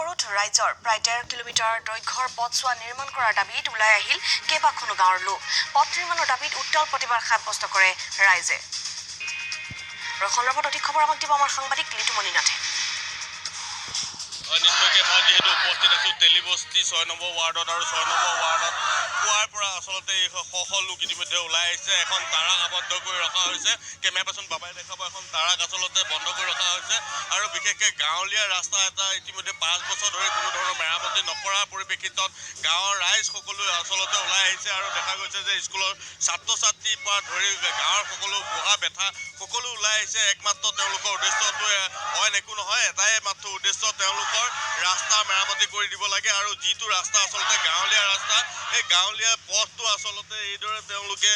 অৱৰোধ ৰাইজৰ। প্ৰায় ১.৫ কিলোমিটাৰ দৈৰ্ঘ্যৰ পথছোৱা নিৰ্মাণ কৰাৰ দাবীত ওলাই আহিল কেইবাখনো গাঁৱৰ লোক। পথ নিৰ্মাণৰ দাবীত উত্তাল প্ৰতিবাদ সাব্যস্ত কৰে ৰাইজে। আৰু সন্দৰ্ভত অধিক খবৰ আমাক দিব আমাৰ সাংবাদিক লিটুমণি নাথে। হয়, নিশ্চয়কৈ মই যিহেতু উপস্থিত আছোঁ তেলিবস্তি ৬ নম্বৰ ৱাৰ্ডত আৰু ৬ নম্বৰ ৱাৰ্ডত পুৱাৰ পৰা আচলতে এই শ শ লোক ইতিমধ্যে ওলাই আহিছে। এখন তাৰাক আবদ্ধ কৰি ৰখা হৈছে। কেমেৰা পাৰ্চন বাবাই দেখাব, এখন তাৰাক আচলতে বন্ধ কৰি ৰখা হৈছে। আৰু বিশেষকৈ গাঁৱলীয়া ৰাস্তা এটা ইতিমধ্যে ৫ বছৰ ধৰি কোনো ধৰণৰ মেৰামতি নকৰাৰ পৰিপ্ৰেক্ষিতত গাঁৱৰ ৰাইজ সকলো আচলতে ওলাই আহিছে। আৰু দেখা গৈছে যে স্কুলৰ ছাত্ৰ ছাত্ৰীৰ পৰা ধৰি গাঁৱৰ সকলো বুঢ়া বেঠা সকলো ওলাই আহিছে। একমাত্ৰ তেওঁলোকৰ উদ্দেশ্যটোৱে অইন একো নহয়, এটাই মাত্ৰ উদ্দেশ্য, তেওঁলোকৰ ৰাস্তা মেৰামতি কৰি দিব লাগে। আৰু যিটো ৰাস্তা আচলতে গাঁৱলীয়া ৰাস্তা, এই গাঁৱলীয়া পথটো আচলতে এইদৰে তেওঁলোকে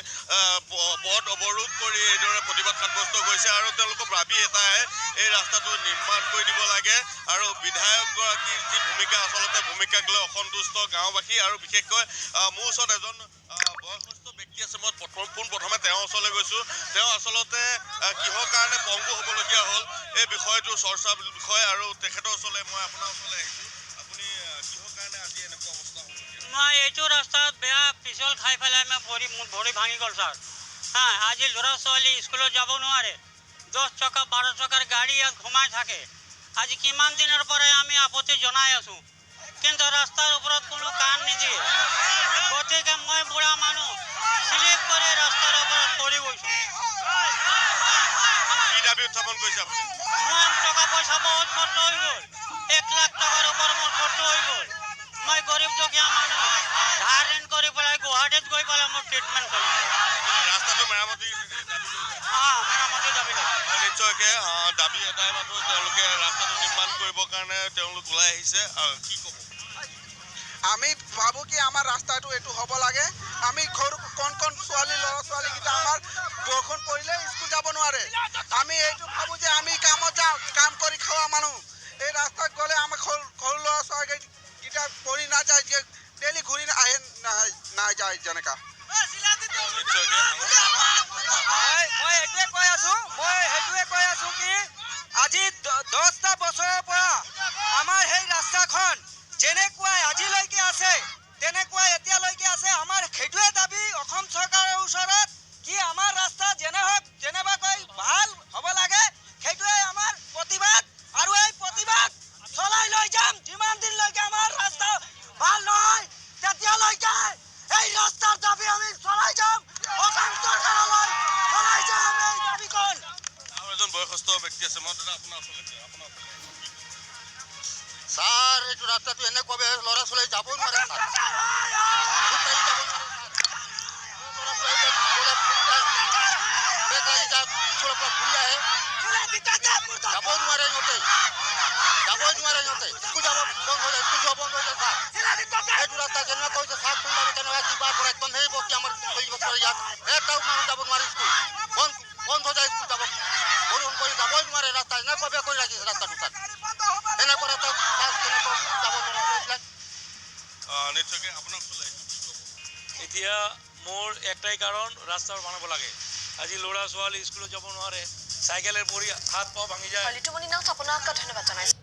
পথ অৱৰোধ কৰি এইদৰে প্ৰতিবাদ সাব্যস্ত কৰিছে। আৰু তেওঁলোকৰ দাবী এটাই, এই ৰাস্তাটো নিৰ্মাণ কৰি দিব লাগে। আৰু বিধায়কগৰাকীৰ যি ভূমিকা, আচলতে ভূমিকাক লৈ অসন্তুষ্ট গাঁওবাসী। আৰু বিশেষকৈ মোৰ ওচৰত এজন বয়সস্থ ব্যক্তি আছে, মই পোনপ্ৰথমে তেওঁৰ ওচৰলৈ গৈছোঁ। তেওঁ আচলতে কিহৰ কাৰণে পংগু হ'বলগীয়া হ'ল এই বিষয়টো চৰ্চাৰ বিষয়। আৰু তেখেতৰ ওচৰলৈ মই আপোনাৰ ওচৰলৈ আহিছোঁ। আপুনি কিহৰ কাৰণে আজি এনেকুৱা অৱস্থা হ'বলগীয়া? মই এইটো ৰাস্তাত বেয়া পিছল খাই পেলাই মই ভৰি, মোৰ ভৰি ভাঙি গ'ল ছাৰ। হা, আজি ল'ৰা ছোৱালী স্কুলত যাব নোৱাৰে। ১০ চকা ১২ চকাৰ গাড়ী ইয়াত সোমাই থাকে। আজি কিমান দিনৰ পৰাই আমি আপত্তি জনাই আছোঁ, কিন্তু ৰাস্তাৰ ওপৰত কোনো কাণ নিদিয়ে। গতিকে মই বুঢ়া মানুহ, শ্লিপ কৰি ৰাস্তাৰ ওপৰত পৰি গৈছোঁ। কি দাবী উত্থাপন কৰিছে আপুনি? মোৰ টকা পইচা বহুত খৰচ হৈ গ'ল। ১ লাখ টকাৰ ওপৰত মোৰ খৰচ হৈ গ'ল। মই গৰীব দুখীয়া মানুহ, ধাৰ ঋণ কৰি পেলাই গুৱাহাটীত গৈ পেলাই মোৰ ট্ৰিটমেণ্ট চলিছে। ৰাস্তাটো মেৰামতি দাবী কৰিছে? অঁ, মেৰামতি দাবী লৈছোঁ। নিশ্চয়কৈ দাবী এটাই মাথো, তেওঁলোকে ৰাস্তাটো নিৰ্মাণ কৰিবৰ কাৰণে তেওঁলোক ওলাই আহিছে। কি ক'ব? আমি ভাবোঁ কি আমাৰ ৰাস্তাটো এইটো হ'ব লাগে। আমি সৰু কণ কণ ছোৱালী, ল'ৰা ছোৱালীকেইটা আমাৰ বৰষুণ পৰিলে স্কুল যাব নোৱাৰে। আমি এইটো ভাবোঁ যে আমি কামত যাওঁ, কাম কৰি খোৱা মানুহ, এই ৰাস্তাত গ'লে আমাৰ সৰু সৰু ল'ৰা ছোৱালীকেইটা পৰি নাযায়, যে ডেইলি ঘূৰি আহে নাযায় যেনেকা। নিশ্চয়কৈ। মই এইটোৱে কৈ আছোঁ, মই সেইটোৱে কৈ আছোঁ কি আজি ১০টা বছৰৰ পৰা আমাৰ সেই ৰাস্তাখন যেনেকুৱাই আজিলৈকে আছে, তেনেকুৱাই এতিয়ালৈকে আছে। আমাৰ সেইটোৱে দাবী অসম চৰকাৰৰ ওচৰত কি আমাৰ ৰাস্তা যেনে হওক যেনেবাকৈ ভাল হ'ব লাগে। সেইটোৱে আমাৰ প্ৰতিবাদ আৰু এই প্ৰতিবাদ চলাই লৈ যাম। যিমান দিনলৈকে আমাৰ ৰাস্তা ভাল নহয়, তেতিয়ালৈকে এই ৰাস্তাৰ দাবী আমি চলাই যাম। অসম চৰকাৰলৈ চলাই যাম এই দাবীখন। আৰু এজন বয়সস্থ ব্যক্তি আছে। মই দাদা আপোনাৰ ওচৰলৈ যাওঁ, আপোনাৰ ওচৰলৈ। ছাৰ, এইটো ৰাস্তাটো এনেকুৱা বেয়া, ল'ৰা ছোৱালী যাবই নোৱাৰে ছাৰ। খোজকাঢ়ি যাব নোৱাৰে ছাৰ। ল'ৰা ছোৱালীবিলাক গ'লে পৰি যায়, বেগ লাগি যায়, স্কুলৰ পৰা ঘূৰি আহে, যাবই নোৱাৰে সিহঁতে, যাবই নোৱাৰে সিহঁতে। স্কুল যাব বন্ধ হৈ যায়, স্কুল যোৱা বন্ধ হৈ যায় ছাৰ। এইটো ৰাস্তা যেনেকুৱা হৈছে চাফ সুন্দৰ, কেনেকুৱা কিবা পৰা একদম সেই বস্তি আমাৰ ৪০ বছৰ ইয়াত এটাও মানুহ যাব নোৱাৰে। স্কুল বন্ধ বন্ধ হৈ যায়, স্কুল যাব বৰষুণ কৰি যাবই নোৱাৰে। ৰাস্তা এনেকুৱা বেয়া কৰি ৰাখিছে ৰাস্তাটো ছাৰ। এনেকুৱা ৰাস্তা ছাৰ, কেনেকুৱা যাব ল'ৰা ছোৱালীবিলাক? নিশ্চয়কৈ আপোনাৰ ওচৰলৈ আহিছোঁ, কি ক'ব? এতিয়া মোৰ একটাই কাৰণ, ৰাস্তা বনাব লাগে। আজি ল'ৰা ছোৱালী স্কুলত যাব নোৱাৰে, চাইকেলেৰ পৰি হাত পাও ভাঙি যায়। লিটুমণি নাথ, আপোনাক ধন্যবাদ জনাইছোঁ।